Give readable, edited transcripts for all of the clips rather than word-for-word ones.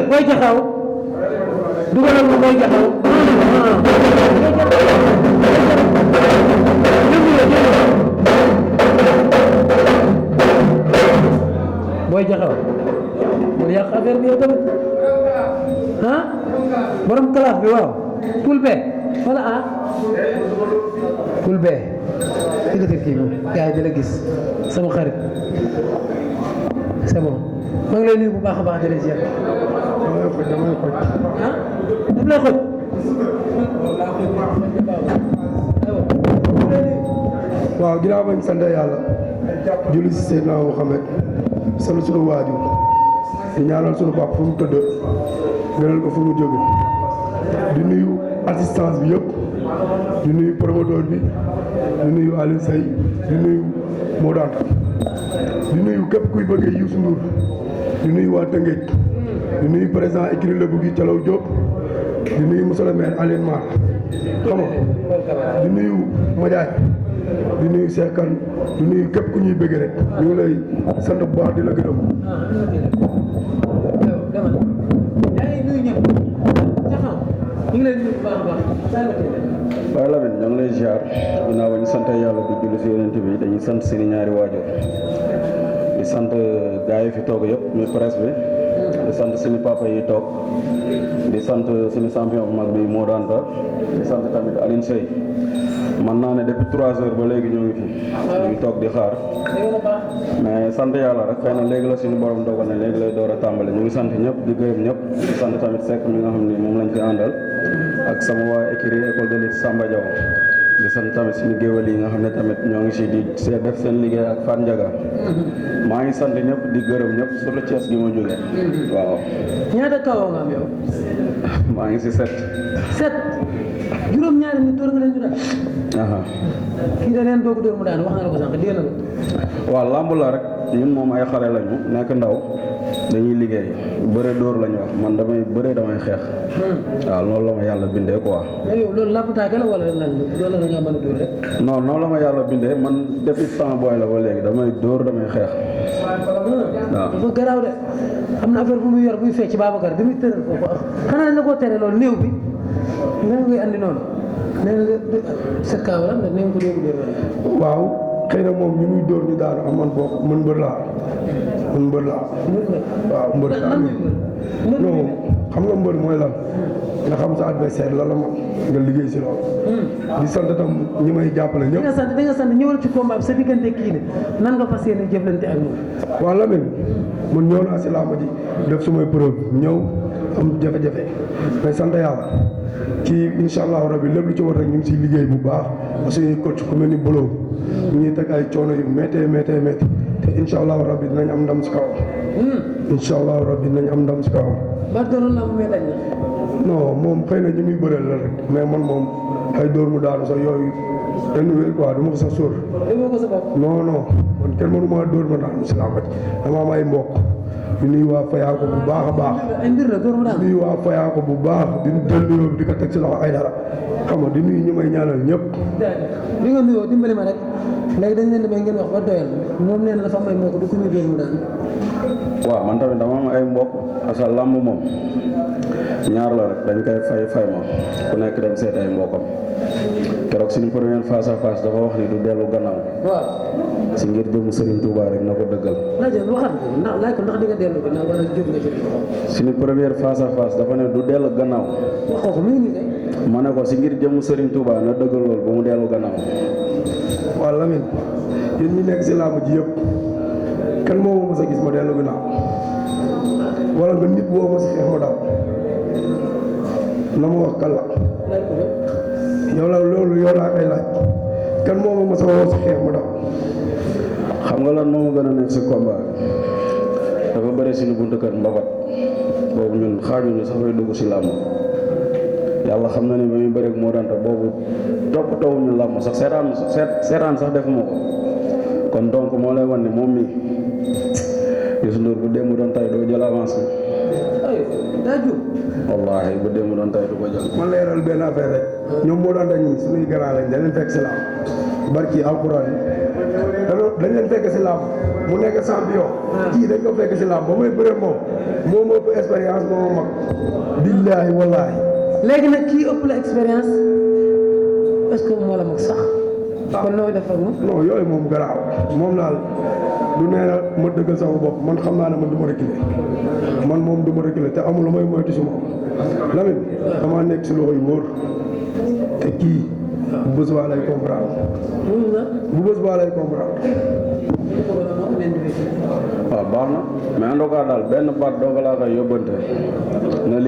Boy Jaxaw dugalal ma Boy Jaxaw Boy Jaxaw bul yàq affaire bi yow tamit ah borom classe bi waaw poul be wala ah poul be ci dëkk kii moom gars yi di la gis sama xarit c'est bon maa ngi lay nuyu bu baax a baax di la ziar damay xoj ah daf lay xoj waaw ginnaaw bañ sant yàlla julli si Seydina Muhammad sant suñu waajur di ñaanal suñu papa fu mu tëdd gënal ko fu mu jóge di nuyu assistance bi yëpp di nuyu promoteur bi di nuyu Alioune Seye di nuyu Modanta di nuyu képp kuy bëggee Youssou Ndour di nuyu waa Tëngéej di nuyu président écurie Lebougui gi Thialaw Diop di nuyu monsieur le maire Alioune Mar xam nga di nuyu Madiaye di nuyu Cheikh Kane di nuyu képp ku ñuy bëgg rek ñu ngi lay sant bu baax di la gërëm. waaye Lamine ñoo ngi lay ziar ginnaaw ba ñu sant yàlla di julli si yonent bi dañuy sant seeni ñaari waajur di sant gars yi fi toog yëpp muy presse bi di sant suñu papa yi toog di sant suñu champion bu mag bi Modou Anta di sant tamit Alioune Seye man naa ne depuis 3 heures ba léegi ñoo ngi fi ñu ngi toog di xaar mais sant yàlla rek xëy na léegi la suñu borom dogal ne léegi lay door a tàmbali ñu ngi sant ñëpp di gërëm ñëpp di sant tamit Seck mi nga xam ni moom lañ fi àndal ak sama waa écurie école de lutte Samba Diaw di sant tamit suñu géwél yi nga xam ne tamit ñoo ngi si di def seen liggéey ak Fat Ndiaga maa ngi sant ñëpp di gërëm ñëpp surtout Thiès gi ma jógee waaw. ñaata kawoo nga am yow. maa ngi si 7. 7 juróom-ñaari nit door nga leen di daal. kii da leen doog dóor mu daan wax na la ko sànq dégg na ko. waaw lamb la rek ñun moom ay xale lañu nekk ndaw dañuy liggéey bëre dóor lañu wax man damay bëre damay xeex. waaw loolu la ma yàlla bindee quoi. mais yow loolu lappataake la wala lan loolu la nga mën a dóor rek. non noonu la ma yàlla bindee man depuis temps booy la ba léegi damay dóor damay xeex. waaw dafa garaaw de am na affaire bu muy yor buy fecc Babacar bi muy tëral foofu xanaa dañ la koo tere loolu néew bi nga koy andi noonu nee na set kaa wala ndax néew ko néew dóor wala. waaw xëy na moom ñu muy dóor ñu daanu am man bokk man mbër laa waaw mbër laa non xam nga mbër mooy lan nga xam sa adversaire la man nga liggéey si loolu di sant tam ñi may jàppale ñëpp da nga sant ñëwal ci combat bi sa diggante kii ne nan nga fas yéene jëflante ak moom. waaw Lamine man ñëw naa si làmb ji def sumay preuve ñëw am jafe-jafe mais sant yàlla ci incha allahu rabi lépp lu ci war rek ñu ngi siy liggéey bu baax parce que coach ku mel ni Bolo ñu ñuy teg ay coono yu méttee te incha allahu rabi dinañ am ndam si kaw. incha allahu rabi dinañ am ndam si kaw. ba doon la mu may dañ la. non moom xëy na ñu muy bëreel la rek mais man moom ay dóor mu daanu sax yooyu kenn wér quoi du ma ko sax sóor. non man kenn mënu maa dóor ma daanu si làmb ji dama am ay mbokk. di nuyu waa Fayaako bu baax a baax. ay mbir la dóor mu daanu. di nuyu waa Fayaako bu baax di jël nuyoo di ko teg si loxo ay dara xam nga di nuyu ñi may ñaanal ñëpp. li nga nuyoo dimbali ma rek léegi dañ leen demee ngeen wax ba doyal moom nee na dafa am ay mbokk du ko muy dóor mu daanu. waaw man tamit dama am ay mbokk parce que làmb moom ñaar la rek dañ koy fay ma ku nekk dem seet ay mbokkam keroog suñu première face à face dafa wax ni du dellu gannaaw. waaw. si ngir jëm Serigne Touba rek na ko dëggal. laaj ko ndax di nga dellu gannaaw wala jóg nga ci. suñu première face à face dafa ne du dellu gannaaw. waxoo ko muy nii kay. ma ne ko si ngir jëm Serigne Touba na dëggal loolu ba mu dellu gannaaw. waaw Lamine yéen ñi nekk si làmb ji yëpp kan moo ma mës a gis ma dellu gannaaw wala nga nit woo ma si xeex ma daw na ma wax kan la yow la loolu yow laa koy laaj kan moo ma mos a woo si xeex ma daw. xam nga lan moo ma gën a nekk si combat dafa bëri suñu buntu kër mbapat boobu ñun xaajuñu sax bay dugg si làmb yàlla xam na ne ba muy bëri moo danta boobu toppatoowuñu làmb sax seetaan sax defuma ko kon donc moo lay wan ne moom mi Youssou Ndour bu démb doon tay doo jël avance bi wallaahi bu démb doon tay du ko jël. man leeral benn affaire rek ñoom moo daan dañuy suñuy grand lañ dañ leen fekk si làmb barki alxuraan dañ leen fekk si làmb mu nekk champion kii dañ ko fekk si làmb ba may bëre moom moo ëpp expérience moo ma mag billaahi wallaahi. léegi nag kii ëpp la expérience est-ce que moo la mag sax. kon looy def ak moom. non yooyu moom garaaw moom daal du nee na ma dëggal sama bopp man xam naa ne man du ma reculer man moom du ma reculer te amul lu may moytu si moom Lamine damaa nekk si loxo yu wóor te kii bu bés baa lay comprendre bu bés baa lay comprendre. waaw baax na mais en tout cas daal benn baat doo laa koy yóbbante na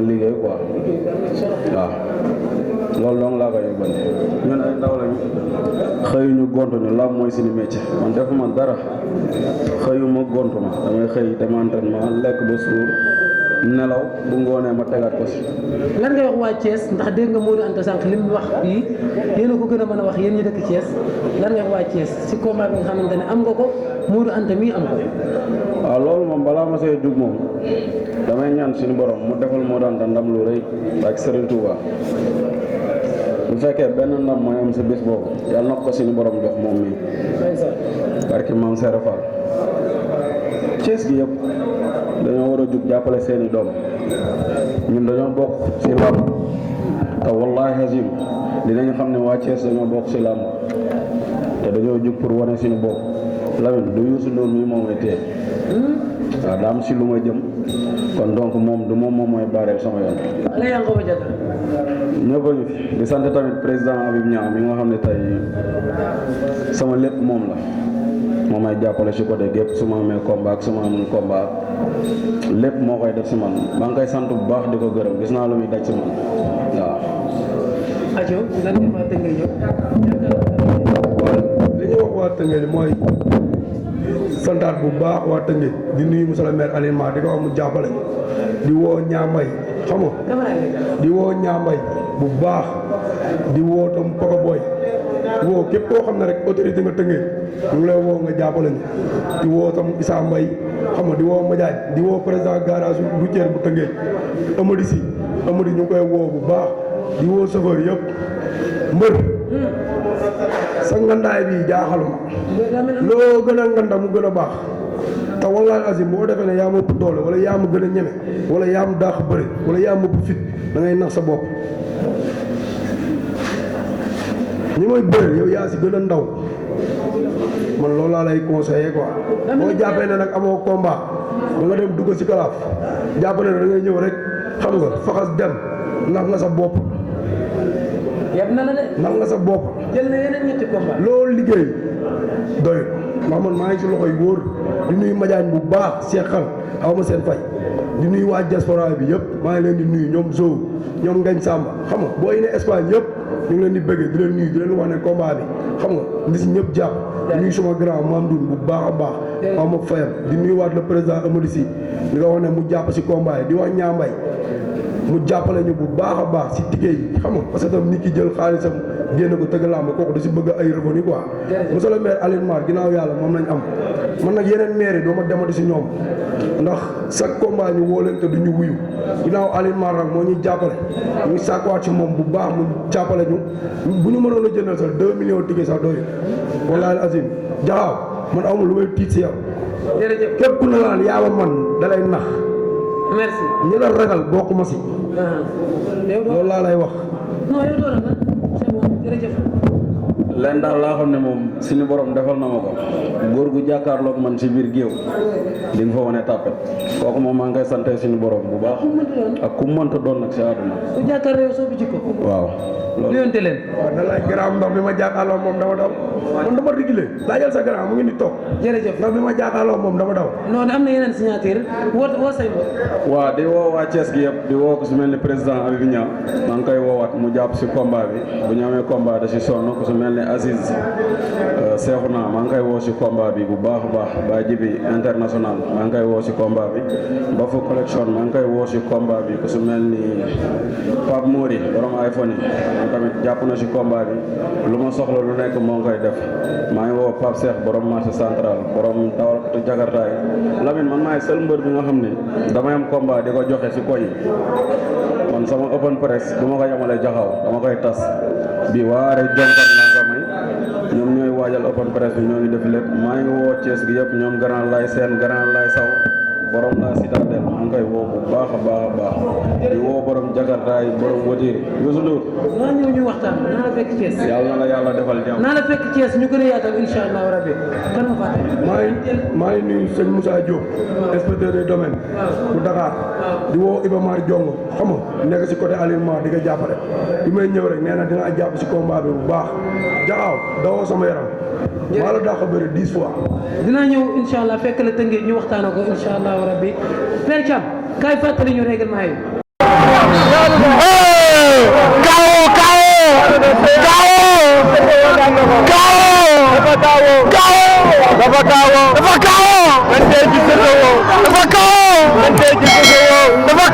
liggéey quoi waaw loolu dong laa koy yóbbante ñun ay ndaw lañu xëyuñu gontu ñu làmb mooy suñu métier man defuma dara xëyuma gontu ma damay xëy dem entraînement lekk ba suur nelaw bu ngoonee ma tegaat ko si. lan ngay wax waa Thiès ndax dégg nga Modou Anta sànq li mu wax fii yéen a ko gën a mën a wax yéen ñi dëkk Thiès lan ngay wax waa Thiès si combat bi nga xamante ne am nga ko Modou Anta mii am ko. waaw loolu moom balaa ma see jug moom damay ñaan suñu borom mu defal Modou Anta ndam lu rëy ak Serigne Touba bu fekkee benn ndam mooy am sa bés boobu yàlla na ko suñu borom jox moom mii. barki maam Serap Fall Thiès gi yëpp. dañoo war a jug jàppale seeni doom ñun dañoo bokk ci làmb te wallaahi azim dinañ xam ne waa Thiès dañoo bokk ci làmb te dañoo jug pour wane suñu bopp Lamine du Youssou Ndour mii moom mooy téye waaw daa am si lu ma jëm kon donc moom du moom mooy baareel sama yoon. ñëpp a ñu fi di sant tamit président Habib Niang mi nga xam ne tey sama lépp moom la moo may jàppale ci côté gépp su ma amee combat ak su ma amul combat lépp moo koy def si man maa ngi koy sant bu baax di ko gërëm gis naa lu muy daj si man waaw. ajo lan nga fa tënkee ñëw. li ñu wax waa Tëngéej mooy santaat bu baax waa Tëngéej di nuyu monsieur le maire Alioune Mar di ko wax mu jàppale di woo Ñaambay xam nga di woo Ñaambay bu baax di woo tam Paka Boy woo képp koo xam ne rek autorité nga Tëngéej ñu ngi lay woo nga jàppale ñu di woo tam Issa Mbaye xam nga di woo Madiagne di woo président garage routière bu Tëngéej Amady Sy Amady ñu ngi koy woo bu baax di woo chauffeur yëpp mbër sa ngandaay bi jaaxaluma loo gën a nganda mu gën a baax te wallaahi azim boo defee ne yaa ma ëpp doole wala yaa ma gën a ñeme wala yaa ma dàq bëre wala yaa ma ëpp fit da ngay nax sa bopp ñi mooy bëre yow yaa si gën a ndaw man loolu laa lay conseillé quoi boo jàppee ne nag amoo combat ba nga dem dugg si kalaaf jàpp ne da ngay ñëw rek xam nga faxas dem nax nga sa bopp yab na la de. nax nga sa bopp jël na yeneen ñetti combat. loolu liggéey doy ndax man maa ngi si loxo yu wóor di nuyu Madiagne bu baax seexal aw ma seen fay di nuyu waa diaspora bi yëpp maa ngi leen di nuyu ñoom Sow ñoom Ngañ Samba xam nga boo yi ne Espagne yëpp ñu ngi leen di bëggee di leen nuyu di leen wax ne combat bi xam nga di si ñëpp jàpp di nuyu suma grand Mamadou bu baax a baax aw ma fayam di nuyu waat le président Amadou Sy di nga wax ne mu jàpp si combat yi di wax Ñaambay mu jàppale ñu bu baax a baax si ticket yi xam nga parce que tam nit ki jël xaalisam génn ko tëgg làmb kooku da si bëgg ay revenu quoi monsieur le maire Alioune Mar ginnaaw yàlla moom lañ am man nag yeneen maire yi doo ma demati si ñoom ndax chaque combat ñu woo leen te du ñu wuyu ginnaaw Alioune Mar nag moo ñuy jàppale ñu sàkkuwaat si moom bu baax mu jàppale ñu bu ñu mënoon a jëndal sax 2 millions ticket sax doy wallaahi azim jaxaaw man amul lu may tiit si yow jërëjëf képp ku ne laan yaa ma man dalay nax merci. ñi la ragal bokk ma si yow doo loolu laa lay wax non yow doo ragal c'est bon jërëjëf. leen daal laa xam ne moom suñu borom defal na ma ko góor gu jàkkaarloog man si biir géew di nga fa wane tàppet kooku moom maa ngi koy sante suñu borom bu baax ak ku mënta doon nag si àdduna. ku jàkkaarloo yow soo bi jikko. waaw. loolu yonte leen. waaw da lay garaam ndax bi ma jàkkaarloo moom dama daw man dama rigile laajal sa garaam mu ngi ni toog. jërëjëf ndax bi ma jàkkaarloo moom dama daw. non am na yeneen signature woo say bopp. waaw di woo waa Thiès gi yëpp di woo ku si mel ni président Habib Niang maa ngi koy woowaat mu jàpp si combat bi bu ñu amee combat da si sonn ku si mel ni Aziz Seexuna maa ngi koy woo si combat bi bu baax a baax Ba Jibi international maa ngi koy woo si combat bi Bafu collection maa ngi koy woo si combat bi ku si mel ni Pape Mori borom iPhone yi moom tamit jàpp na si combat bi lu ma soxla lu nekk moo ngi koy def maa ngi woo Pape Cheikh borom marché central borom dawalkatu Jakarta yi Lamine man maay seul mbër bi nga xam ne damay am combat di ko joxe si koñ man sama open press du ma ko yemale jaxaw dama koy tas bi waare jonkan naa ko may ñoom ñooy waajal open press bi ñoo ngi def lépp maa ngi woo Thiès gi yëpp ñoom grand lay seen grand lay saw borom la citadelle maa ngi koy woo bu baax a baax a baax di woo borom Jakarta yi borom voiture Youssou Ndour naa ñëw ñu waxtaan naa la fekk Thiès. yàlla na la yàlla defal jàmm. naa la fekk Thiès ñu gën a yaatal incha allahu rabbi kan ma fàtte. maa ngi nuyu sëñ Moussa Diop inspecteur des domaines bu Dakar di woo Iba Mar Diongo xam nga nekk si côté alimentaire di ko jàppale bi may ñëw rek nee na dina jàpp si combat bi bu baax jaxaaw dawoo sama yaram maa la daa ko bëri 10 fois. dinaa ñëw incha allah fekk la tënkee ñu waxtaanee ko incha allahu rabbi Père Thiam kaay fàttali ñu règlement yi. dafa kaawoo